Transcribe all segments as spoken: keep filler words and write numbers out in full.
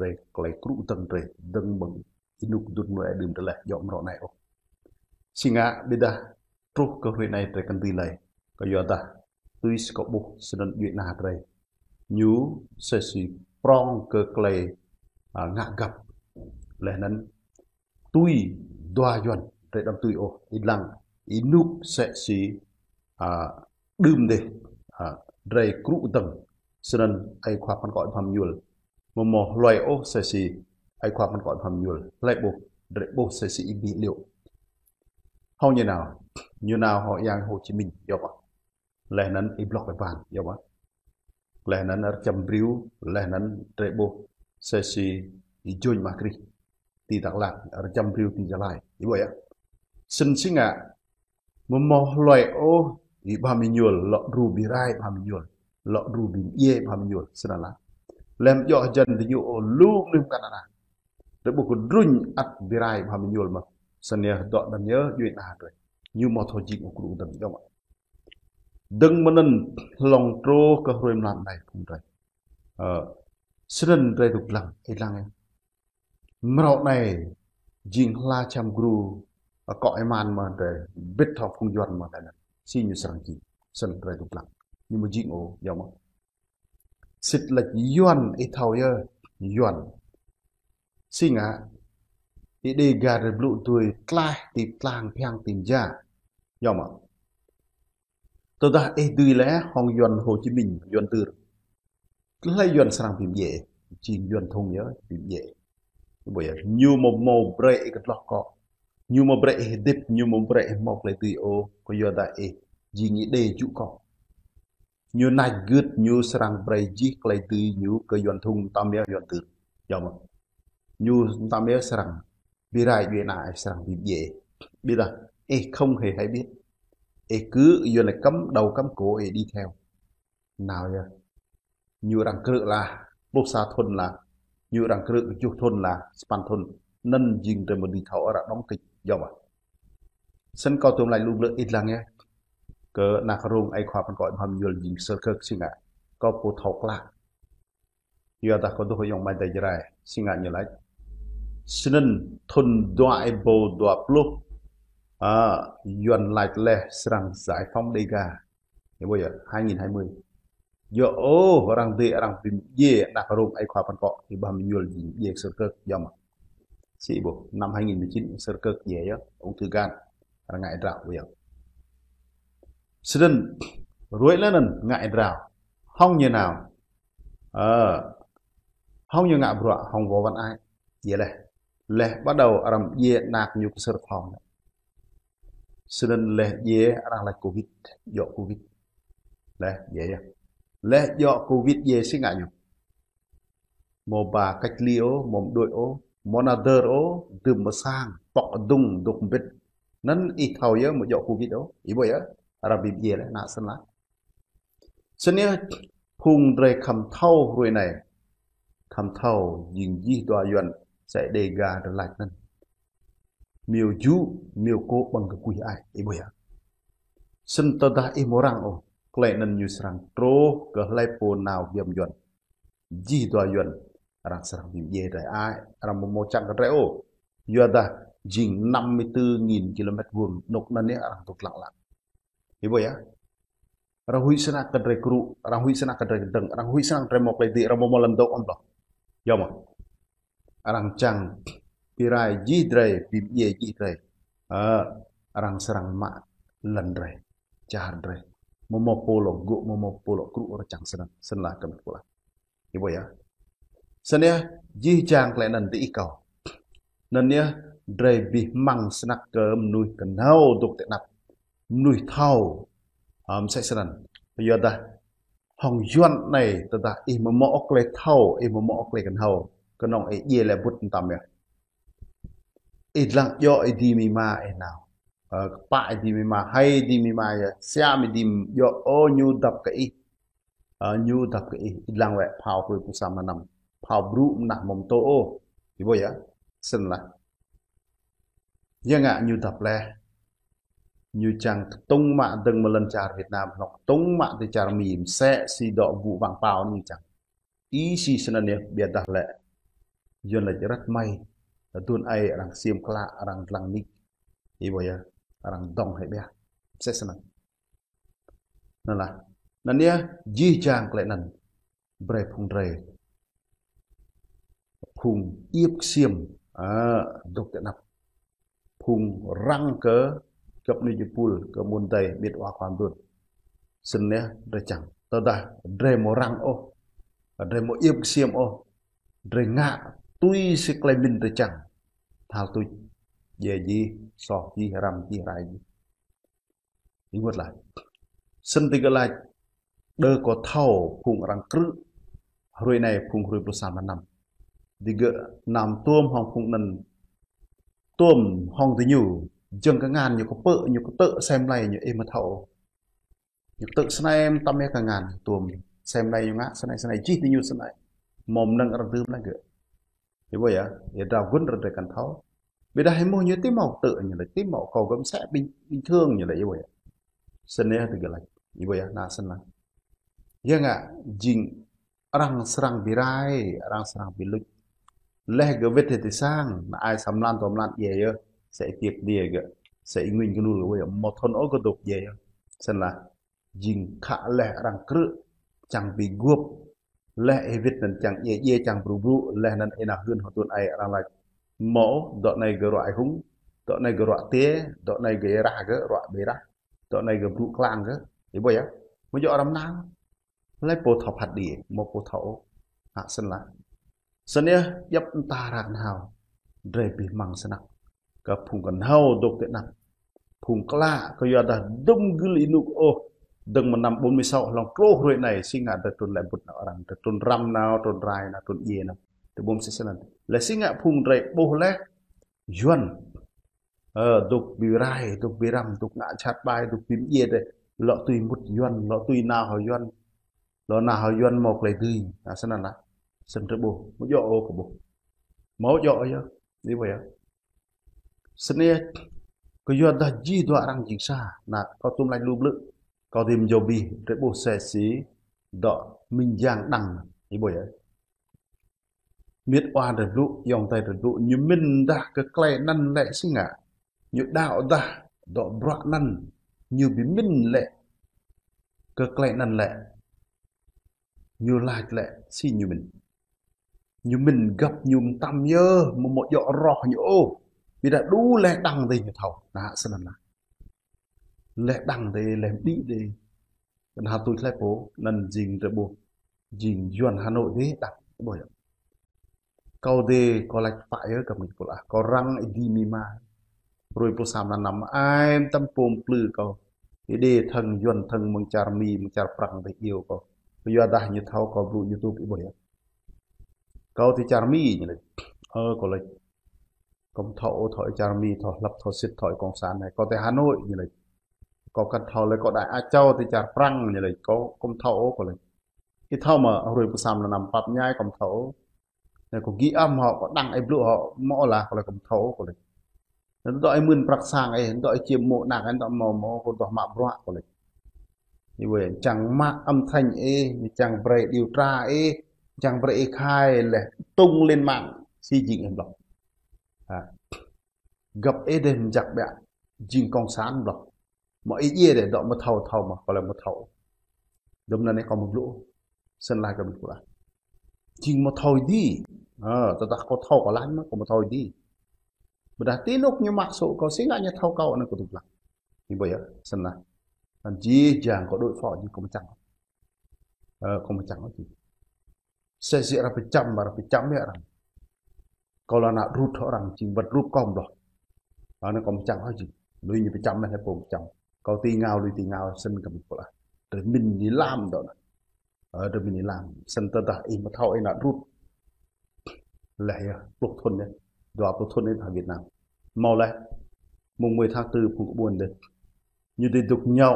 drơi klei krŭ dơ̆ng drơi, dơ̆ng mơ̆ng ênuk dŭt mơnuih đưm tơleh, djŏ mơ̆ng rŏ anai ôh. Si ngă ƀiădah truh kơ hrơi anai drơi kăn dưi lơi. Kơ yua dah tui si kâo ƀuh snăn djuai ana drơi. Ñu msĕ si prŏng kơ klei, a, ngă găp. Leh anăn tui dua Yuăn drơi đăm tui ôh, ih lăng ênuk msĕ si, a, đưm dih, a, drơi krŭ dơ̆ng. Snăn ai khua păn kŏ ƀăm ñuôl. Mơ̆ mơ̆ hloi ôh msĕ si ai khua păn kŏ ƀăm ñuôl. Hlơi ƀuh, drơi ƀuh msĕ si ih ƀuh liu. Hŏng ñu nao, ñu nao hŏng yang Hồ Chí Minh, yơh ƀă. Leh anăn ih blŏk ih ban, yơh ƀă. Leh anăn rơčăm briew, leh anăn drơi ƀuh msĕ si ih jŏng mă krih ti Dak Lak, rơčăm briew ti Gia Lai, ih ƀuh yơh. Snăn si ngă, mơ̆ mơ̆ hloi ôh, ih ƀăm ñuôl, lŏ dru bi rai ƀăm ñuôl, lŏ dru bi mdjiê ƀăm ñuôl, snăn lah. Leh mjŏ hjăn diñu ôh, lu mnuih mkăn anăn. Drơi ƀuh kơ druñ ăt bi rai ƀăm ñuôl mơh. Snăn yơh dŏ anăn yơh djuai ana drơi. Ñu mơ̆ thâo jing ôh krŭ dơ̆ng, yơh ƀă. Dơ̆ng mơ̆ng anăn hlŏng truh kơ hrơi mlam anai phung drơi. Ơ, snăn drơi dôk lăng, ih lăng yơh. Mrâo anai jing hla čăm gru, akŏ êman mơ̆ drơi, bĭt hŏng phung Yuăn mơ̆ leh anăn. Si ñu srăng jing, snăn drơi dôk lăng. Ñu mơ̆ jing ôh, yơh mơ̆. Sĭt lač Yuăn ih thâo yơh, Yuăn. Si ngă, ih Đêga drơi blŭ tui tlaih ti tlang phiăng ti mja. Yơh mơ̆. Tơdah ih dưi leh hŏng Yuăn Hồ Chí Minh, Yuăn Tơr. Hlơi Yuăn srăng bi mdjiê, jing Yuăn Thung yơh, bi mdjiê. Ƀuh yơh, ñu mơ̆ mơ̆ brơi ih kơ tloh kŏ. Ñu mơ̆ brơi ih hơdip, ñu mơ̆ brơi ih mâo klei dưi ôh, kơ yua dah ih jing ih đe jŭ kŏ. Ñu nač gưt ñu srăng brơi jih klei dưi ñu kơ Yuăn Thung mtam yơh Yuăn Tơr. Yơh mơ̆. Ñu mtam yơh srăng bi rai djuai ana ih srăng bi mdjiê. Ƀiădah ih không hề hay biết. Ih cứ Yuăn lač cấm đầu cấm cổ ih đi theo. Nao yơh. Ñu arăng krư̆ lah, pluh sa thŭn lah. Ñu arăng krư̆ kjuh thŭn lah, sapăn thŭn. Anăn jing drơi mơ̆ dưi thâo arăng đóng kịch, yơh ƀă. Snăn kâo tŭm lač lu blư̆ ih lăng yơh. Kơ anak rông ai khua păn kŏ ƀăm ñuôl jing sơr kơk si ngă. Kâo pô thâo klă. Yua dah kâo dôk ayŏng amai adei Jarai, si ngă ñu lač. Snăn thŭn dua êbâo dua pluh, a, Yuăn lač leh srăng giải phóng Đêga. Ih ƀuh yơh, hai nghìn hai mươi. Yơh ôh, arăng dê, arăng bi mdjiê, anak rông ai khua păn kŏ, ih ƀăm ñuôl jing mdjiê sơr kơk, yơh mơ̆. Si ih ƀuh, năm hai nghìn mười chín sơr kơk djiê yơh, ung thư gan, arăng ngă drao, ƀuh yơh. Snăn, ruai leh anăn ngă drao, hŏng ñu nao, Ơ, hŏng ñu ngă bruă, hŏng wơ̆t ai. Djiê leh. Leh bắt đầu arăng djiê anak ñu kơ sơr khŏng. Snăn leh djiê arăng lač covid, djŏ covid. Leh djiê yơh. Leh djŏ covid djiê si ngă ñu. Mơ̆ ba cách ly ôh, mơ̆ mđuĕ ôh, mơ̆ nao dơr ôh, dưm mơsang, pŏk adŭng, dôk mbĭt. Anăn ih thâo yơh mơ̆ djŏ covid ôh, ih ƀuh yơh, arăng bi mdjiê leh, anăn snăn lah. Snăn yơh phung drơi khăm thâo hruê anai. Khăm thâo jing jih dua Yuăn sa Đêga drơi lač anăn. Miu jŭ, miu kô̆ ƀơ̆ng kơ kuih ai, ih ƀuh yơh. Snăn tơdah ih mơ̆ răng ôh, klei anăn ñu srăng truh kơ hlei pô nao giăm Yuăn. Jih dua Yuăn, arăng srăng bi mdjiê drơi ai, arăng mơ̆ mâo čang kơ drơi ôh. Yua dah jing năm mươi tư nghìn ki-lô-met vuông, anôk anăn yơh arăng dôk lăng lăng. Ih ƀuh yơh. Arăng huĭ snăk kơ drơi krŭ, arăng huĭ snăk kơ drơi kơdơ̆ng, arăng huĭ snăk drơi mâo klei dưi, arăng mơ̆ mâo lăn dôk ôh ƀlŏh. Yơh mơ̆. Arăng čang bi rai jih drơi, bi mdjiê jih drơi. Ơ, arăng srăng mă lăn drơi, čar drơi. Mơ̆ mâo pô lŏ gŭ, mơ̆ mâo pô lŏ krŭ, arăng čang snăn, snăn lah kơ mĭt pô lah. Ih ƀuh yơh. Snăn yơh, jih jang klei anăn diih kâo. Anăn yơh, drơi bi hmăng snăk kơ mnuih kơnhâo dôk ti anăp. Mnuih thâo, a, msĕ snăn. Yua dah, hŏng Yuăn anai, tơdah ih mơ̆ mâo ôh klei thâo, ih mơ̆ mâo ôh klei kơnhâo, kơnơ̆ng ih djiê leh bŭt mtam yơh. Ih dlăng djŏ ih dĭ amĭ ama ih nao. Ơ, kpă ih dĭ amĭ ama, hai ih dĭ amĭ ama yơh, siam ih dĭ djŏ ôh ñu dăp kơ ih. Ơ, ñu dăp kơ ih, ih dlăng wĕ phao hruê pluh sa mlan năm. Phao brŭ mnah mơ̆ mtô ôh. Ih ƀuh yơh, snăn lah. Yua ngă ñu dăp leh. Ñu čang kơtŭng mă dơ̆ng mơ̆ lăn čar Việt Nam, hlŏng kơtŭng mă ti čar Mi, msĕ si dŏ gŭ băng pao ñu čang. Ih si snăn yơh, ƀiădah lĕ. Yuan laĭ rơ̆t mơi. Tơdun ai arăng ksiêm klă, arăng lăng nik. Ih ƀuh yơh, arăng dŏng hĭ biă. Mơsĕ snăn. Anŭn lah. Anŭn yơh, jih jang klei anŭn. Brơi phung drơi. Phung iĕp ksiêm. Ă, dŏ tơ anăp. Phung răng kơ găp ni jơpul, kơ mơ̆ng adai, ƀiă wa khua mơdut. Snăn yơh, drơi čang. Tơdah, drơi mơ̆ răng ôh. Drơi mơ̆ iĕp ksiêm ôh. Drơi ngă, tui si klei mĭn drơi čang. Thâo tuč. Djai jih, soh jih, răm jih, rai jih. Ih ƀuh lah. Snăn ti gơ̆ laĭ, đơ kơ thâo phung arăng krư̆, hrơi anai phung hrơi pluh sa mlan năm. Ti gơ̆ năm tuôm hŏng phung anŭn, tuôm hŏng diñu, jơ̆ng kơ ngăn ñu kơ pơ̆, ñu kơ tơ̆ sem lai ñu ih mơ̆ thâo. Ñu kơ tơ̆ snai mơtam ih kơ ngăn tuôm, sem lai ñu ngă, snai, snai jih diñu snai. Mơ̆ mơnơ̆ng arăng dưm lai gơ̆. Ih ƀuh yơh, ih drao gŭn rơdêh kăn thâo. Ƀiădah ih mơ̆ ñu ti mâo tơ̆ ñu laĭ, ti mâo kâo gơ̆ mơsĕ bình, bình thường ñu laĭ, ih ƀuh yơh. Snăn yơh ti gơ̆ laĭ. Ih ƀuh yơh, anŭn snăn lah. Yơh ngă, jing arăng srăng bi rai, arăng srăng bi luč. Leh gơ̆ wĭt hĭ ti sang, anai ai sa mlan, dua mlan, djai yơh. Sĕ ih piăk djai gơ̆. Sĕ ih ngui gơnul gơ̆, ih ƀuh yơh, mơ̆ thun ôh gơ̆ dŏ djai yơh. Snăn lah. Jing khă leh arăng krư̆, čang bi guôp. Leh ih wĭt anŭn čang djai, djai čang brŭ brŭ, leh anŭn ih nao hưn hŏ tun ai arăng laĭ. Mơ̆, dŏ anai gơ̆ ruă ih hung, dŏ anai gơ̆ ruă tê, dŏ anai gơ̆ rah gơ̆, ruă ƀai rah, dŏ anai gơ̆ brŭ klang gơ̆. Ih ƀuh yơh, mơ̆ djŏ arăng nao. Laĭ pô thâo phat đĭ, mơ̆ pô thâo ôh. Hă snăn lah. Snăn yơh, djŏp mơta arăng nao. Drơi bi hmăng snăk. Kơ phung kơnhâo dŏ tơ anăp. Phung klă kơ yua dah dŭm gưl ih nuk ôh. Dơ̆ng mơ̆ năm bốn mươi sáu hlŏng truh hrơi anai, si ngă drơi trŭn lĕ ƀut nao arăng. Drơi trŭn răm nao, trŭn rai nao, trŭn djai nao. Tơ ƀuh mơsĕ snăn. Lĕ si ngă phung drơi ƀuh leh. Yuan. Ơ, dŏ bi rai, dŏ bi răm, dŏ ngă jhat ƀai, dŏ bi mdjiê dêh. Lŏ tui mŭt Yuan, lŏ tui nao hŏ Yuan. Lŏ nao hŏ Yuan mâo klei dưi. Anŭn snăn lah. Snăn drơi ƀuh. Mơ̆ djŏ ôh kơ ƀuh. Mơ̆ djŏ yơh. Ih ƀuh yơh. Snăn yơh, kơ yua dah jih dua arăng jing sa. Anŭn, kâo tŭm laĭ lu blư̆. Kâo tơm jâo bih, drơi ƀuh sĕ si, dŏ mĭn jang đăng. Ih ƀuh yơh. Mĭt wa drơi blŭ, ayŏng adơi drơi blŭ, ñu mĭn dah kơ klei anŭn lĕ si ngă. Ñu đaŏ dah, dŏ bruă anŭn, ñu bi mĭn lĕ. Kơ klei anŭn lĕ. Ñu laĭ lĕ, si ñu mĭn. Ñu mĭn găp ñu mơtam yơh, mơ̆ mơ̆ djŏ roh ñu ôh. Ƀiădah đu leh đăng dêh ñu thâo. Anŭn snăn lah. Leh đăng dêh, leh mđĭ dêh. Kơnhal tuč leh pô, anŭn jing drơi ƀuh. Jing Yuan Hà Nội dêh đăng, ƀuh yơh. Kâo dêh, kâo laĭ pă yơh kơ mĭn pô lah. Kâo răng ih dĭ mi ma. Hrơi pluh sa mlan năm, ai mơtam pôm plư kâo. Ih dêh thơ̆ng Yuan thơ̆ng mơ̆ng čar Mi, mơ̆ng čar Prăng dêh iâu kâo. Kơ yua dah ñu thâo kâo blŭ YouTube ih ƀuh yơh. Kâo ti čar Mi ñu laĭ. Ơ, kâo laĭ. Kâo mơ̆ thâo ôh, thâo ih čar Mi, thâo hlăp, thâo sĭt, thâo ih kông san anai. Kâo ti Hà Nội ñu laĭ. Kâo kăn thâo lĕ kâo đai a čâo ti čar Prăng ñu laĭ. Kâo, kâo mơ̆ thâo ôh, kâo laĭ. Ih thâo mơ̆, hrơi pluh sa mlan năm pap ñai kâo mơ̆ thâo ôh. Anai kâo gĭ ăm hŏ, kâo đăng ih blŭ hŏ, mơ̆ lah, kâo laĭ kâo mơ̆ thâo ôh, kâo laĭ. Anai dŏ ih mưn prăk sang ih, dŏ ih čiêm mô̆ anak ih, dŏ mâo mâo, kâo dŏ mă bruă, kâo laĭ. Ih ƀuh yơh, čang mă âm thanh ih, čang brơi điều tra ih, čang brơi ih khai leh, tung lên mạng, si jing ih blŏk. Ha. Găp ih dêh mjăk biă, jing kông san blŏk. Mơ̆ ih djai dêh, dŏ mơ̆ thâo thâo mơ̆, kâo laĭ mơ̆ thâo. Dŭm anai kâo mơ̆ blŭ. Snăn lah kơ mĭn pô lah. Jing mơ̆ thâo dih. Ơ, tơdah kâo thâo kâo laĭ mơ̆, kâo mơ̆ thâo dih. Ƀiădah ti nuk ñu mă sô̆ kâo si ngă ñu thâo kâo anŭn kâo tŭ blăk. Ih ƀuh yơh, snăn lah. Anŭn jih jang kâo đuaĭ phŏ jing kâo mơčang. Ơ, kâo mơčang ôh jing. Sĕ si arăng pơčăm, arăng pơčăm yơh arăng. Kâo lŏ nao rut hŏ arăng jing wăt rup kâo mơ̆. Anŭn kâo mơčang ôh jing. Lui ñu pơčăm mơ̆ leh pô pơčăm. Kâo ti ngao, lui ti ngao, snăn kơ mĭn pô lah. Drơi mĭn ni lam dŏ anŭn. Ơ, drơi mĭn ni lam. Snăn tơdah ih mơ̆ thâo ih nao rut. Leh yơh, pluh thŭn yơh. Dua pluh thŭn yơh tơdah Việt Nam. Mâo leh. Mùng mười tháng tư phung kơ ƀuôn dêh. Ñu dêh dŏ nhŏ,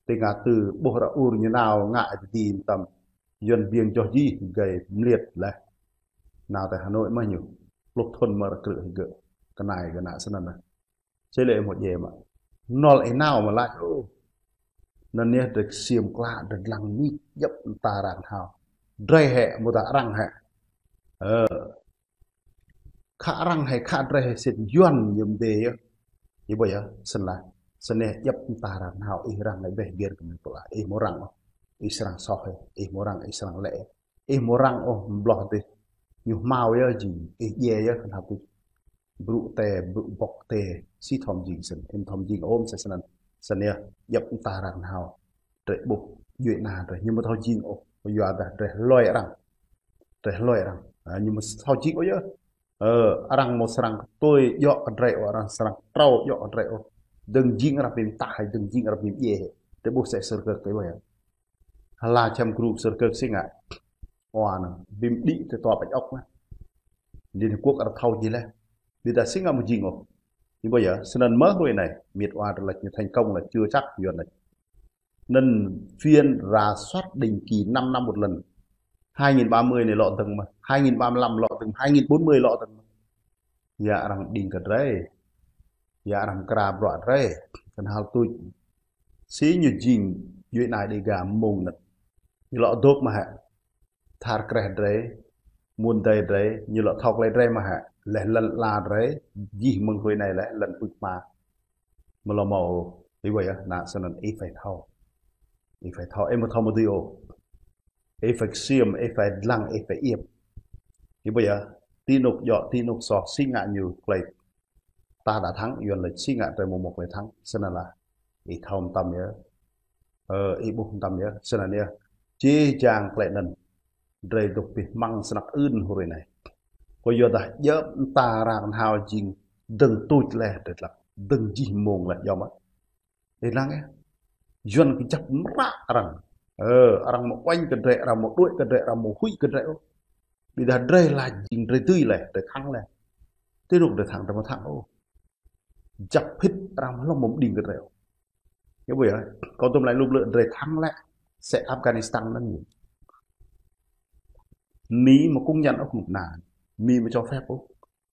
ti ngă tơ ƀuh ră ur ñu nao ngă ti ti mơtam. Yuan biêng joh jih, gơ̆ mliêt leh. Nao ti Hà Nội mơ̆ ñu. Pluh thŭn mơ̆ ră krư̆ hĭ gơ̆. Kơ anai gơ̆ nao snăn lah. Sĕ lĕ mơ̆ djai mă. Nol ih nao mơ̆ laĭ ôh. Anŭn yơh drơi ksiêm klă, drơi lăng nik, djŏp mơta arăng hao. Drơi hĕ, mơta arăng hĕ. Ơ. Khă arăng hai khă drơi hai sĭt Yuan yơh mơdê yơh. Ih ƀuh yơh, snăn lah. Snăn yơh djăp mơta arăng nao ih arăng lĕ ƀĕ gir kơ mơ̆ng pơla. Ih mơ̆ arăng ôh. Ih srăng soh yơh. Ih mơ̆ arăng, ih srăng lĕ. Ih mơ̆ arăng ôh, mbloh tih. Ñu hmâo yơh jing. Ih djai yơh kơ hơnăl tui. Brŭ tê, brŭ bŏk tê. Si thom jing snăn. Ih thom jing ôh msĕ snăn. Snăn yơh djăp mơta arăng nao. Drơi ƀuh, djuai ana drơi. Ñu mơ̆ thâo jing ôh. Yua dah drơi hloi arăng. Drơi hloi arăng. Ha, ñu mơ̆ thâo jing ôh yơh. Ơ, arăng mơ̆ srăng tui djŏ kơ drơi ôh, arăng srăng trâo djŏ kơ drơi ôh. Dơ̆ng jing arăng pim tah, dơ̆ng jing arăng pim djai. Drơi ƀuh sĕ sơr kơ kơ yơh. Hla čăm gru sơr kơ si ngă. Ơ, anăn. Bim đĭ tơ tua păč ŏk mơ̆. Liên Hiệp Quốc arăng thâo jih leh. Ƀiădah si ngă mơ̆ jing ôh. Ih ƀuh yơh, snăn mơ̆ hrơi anai. Miêt wa drơi lĕ ñu thành công là chưa chắc Yuan lĕ. Nên phiên rà soát định kỳ năm năm một lần. Hai nghìn ba mươi anai lŏ dơ̆ng mơ̆, hai nghìn ba mươi lăm lŏ dơ̆ng, hai nghìn bốn mươi lŏ dơ̆ng mơ̆. Yua arăng đing kơ drơi. Yua arăng kra bruă drơi. Kơ hơnăl tui. Si ñu jing djuai ana Dêga mơ̆ng anăn. Ñu lŏ dôk mơ̆ hă. Thar kreh drơi, mun dơi drơi, ñu lŏ thâo klei drơi mơ̆ hă. Leh lăn ala drơi, jih mơ̆ng hrơi anai leh lăn pưk ma. Mơ̆ lŏ mâo, ih ƀuh yơh, anăn snăn ih phải thâo. Ih phải thâo, ih mơ̆ thâo mơ̆ dưi ôh. Ih phải ksiêm, ih phải dlăng, ih phải iĕp. Ih ƀuh yơh, ti anôk djŏ, ti anôk soh, si ngă ñu klei ta đã thắng, Yuan lĕ si ngă drơi mơ̆ mâo klei thắng, snăn lah. Ih thâo mơtam yơh. Ơ, ih ƀuh mơtam yơh, snăn yơh. Jih jang klei anăn. Drơi dôk pih măng snăk ưn hrơi anai. Kơ yua dah djăp mơta arăng nao jing dơ̆ng tuč leh drơi tlăk. Dơ̆ng jih mơ̆ng leh djŏ mơ̆. Ih lăng yơh. Yuan kơjăp mră arăng. Ơ, arăng mơ̆ uañ kơ drơi, arăng mơ̆ đuaĭ kơ drơi, arăng mơ̆ huĭ kơ drơi ôh. Ƀiădah drơi lah jing drơi dưi leh, drơi thắng leh. Ti anôk drơi thắng, drơi mơ̆ thắng ôh. Jăp phĭt arăng hlŏm mơ̆ đing kơ drơi ôh. Ih ƀuh yơh, kâo tŭm laĭ lŭp lơ̆ drơi thắng lĕ, sĕ Afghanistan anăn ñu. Mi mơ̆ kŭng ñăn ôh kơnuk kơna. Mi mơ̆ cho phép ôh.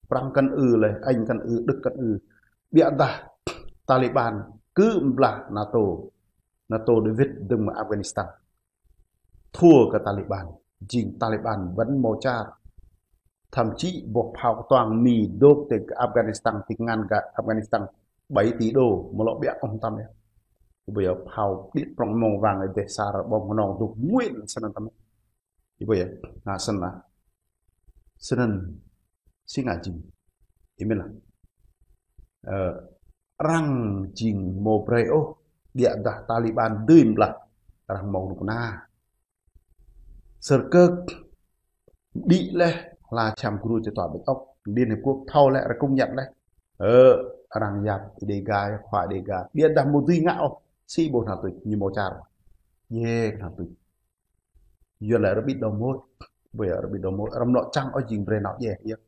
Prăng kăn ư leh, Anh kăn ư, Đức kăn ư. Ƀiădah Taliban kơ mblah NATO. NATO đuaĭ wĭt dơ̆ng mơ̆ Afghanistan. Thua kơ Taliban. Jing Taliban wăn mâo čar. Thậm chí boh phao kơtuang Mi dôk ti Afghanistan, ti ngăn gah Afghanistan bảy tỷ đô, mơ̆ lŏ ƀiă ôh mơtam yơh. Ƀuh yơh phao điêt prŏng mông wang dêh sa rơbông hnong dôk nguyện snăn tăm. Ih ƀuh yơh, ngă snăn lah. Snăn, si ngă jing. Ih mĭn lah. Ơ, arăng jing mâo brơi ôh, ƀiădah Taliban dưi mblah, arăng mâo kơnuk kơna. Sơr kơ đĭ leh, hla čăm gru čơtua ƀĕ ôk, Liên Hiệp Quốc thâo leh, arăng kŭng ñăn leh. Ơ, arăng yap Dêga, khua Dêga. Ƀiădah mơ̆ dưi ngă ôh, si ƀuh hơnăl tui, ñu mâo čar. Yê, hơnăl tui. Yuan lĕ rơbit đô môt. Ƀuh yơh rơbit đô môt. Arăng mlŏ čang ôh jing brơi nao djai yơh.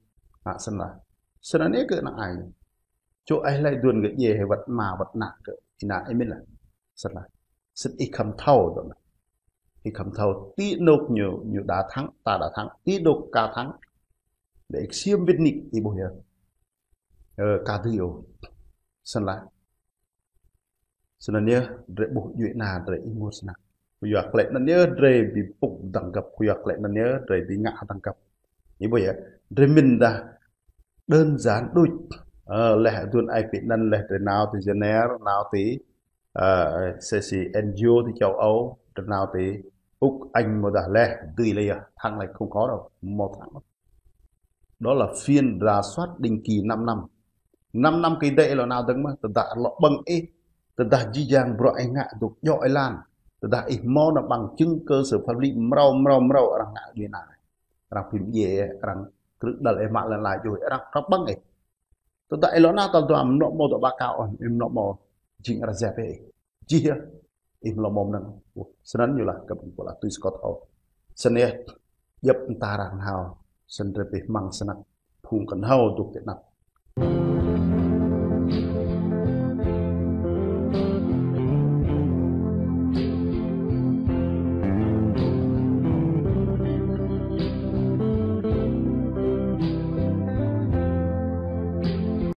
Ngă snăn lah. Snăn anai kơ năng ai. Čô ai lĕ duôn kơ djai hai wăt ma wăt nă kơ ih nă ih mĭn lah. Snăn lah. Snăn ih khăm thâo dŏ lah. Ih khăm thâo ti anôk ñu, ñu đã thắng, ta đã thắng. Ti anôk ka thắng. Lĕ ih ksiêm wĭt nik ih ƀuh yơh. Ơ, ka dưi ôh. Snăn lah. Snăn yơh, drơi ƀuh djuai ana drơi ih mŭt snăk. Yua klei anăn yơh, drơi bi pŭk dăng găp. Yua klei anăn yơh, drơi bi ngă dăng găp. Ih ƀuh yơh, drơi mĭn dah đơn giản đuč. Ơ, leh duôn ai pĭ anăn leh drơi nao ti Geneva, nao ti, ơ, sê si N G O ti châu Âu, drơi nao ti Úc, Anh mơ̆ dah leh, dưi leh yơh, thắng leh không có đâu, mâo thắng. Đó là phiên rà soát định kỳ năm năm. Năm năm kơ dêh lŏ nao dơ̆ng mơ̆, tơdah lŏ ƀơ̆ng ih, tơdah jih jang bruă ih ngă dôk djŏ êlan, tơdah ih mâo nao bằng chứng cơ sở pháp lý mrâo, mrâo, mrâo, arăng ngă djuai ana. Arăng phim djai, arăng krư̆ đăl ih mă lăn ala djuai, arăng, arăng ƀơ̆ng ih. Tơdah ih lŏ nao tal dua mlŏ mâo dŏ ƀa kao, ih mlŏ mâo jing arăng jep ih. Jih yơh, ih mlŏ mâo mơnơ̆ng. Ơ, snăn ñu lah, kơ ƀing pô lah tui skot hâo. Snăn yơh, djăp mơta arăng hâo, snăn drơi pih măng snăk, phung kăn hâo dôk ti anăp.